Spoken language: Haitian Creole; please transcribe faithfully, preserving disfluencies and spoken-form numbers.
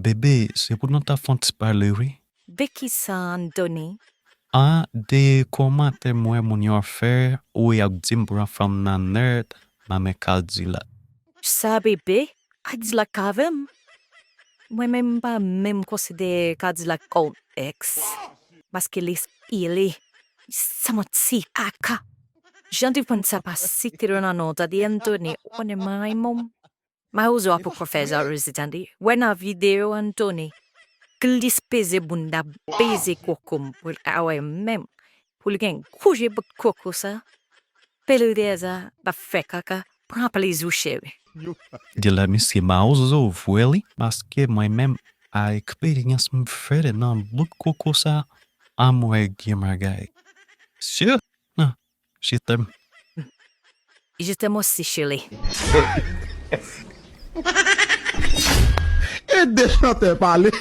Bebe, se pou nou ta fè yon ti pale, wi. De kisa, Anthony? Ah, de kòmantè m wè moun yo ap fè, ou y ap di m pran fanm nan nèt, nan men Kadilak. Sa bebe, Kadilak avè m. Mwen menm m pa menm konsidere Kadilak kòm èks. Paske li spile. Sa manti, aka. Jan defann sa pa site nan non, tande Anthony, ou konnen mwen renmen w. Mawozo a poko fè sa rezi tande. Wè nan videyo Anthony. Glis peze bounda, peze koko m pou l ka wè menm. Pou l gen gwo je bout koko sa. Pele dèyè sa, l ap fè kaka. Pran plezi w cheri. Di la misye mawozo vre li, paske mwen menm a eksperyans m fè nan bout koko sa, a mwen gen bagay. Sye, non, je t'aime. Je t'aime aussi, chérie. E de chantè pale.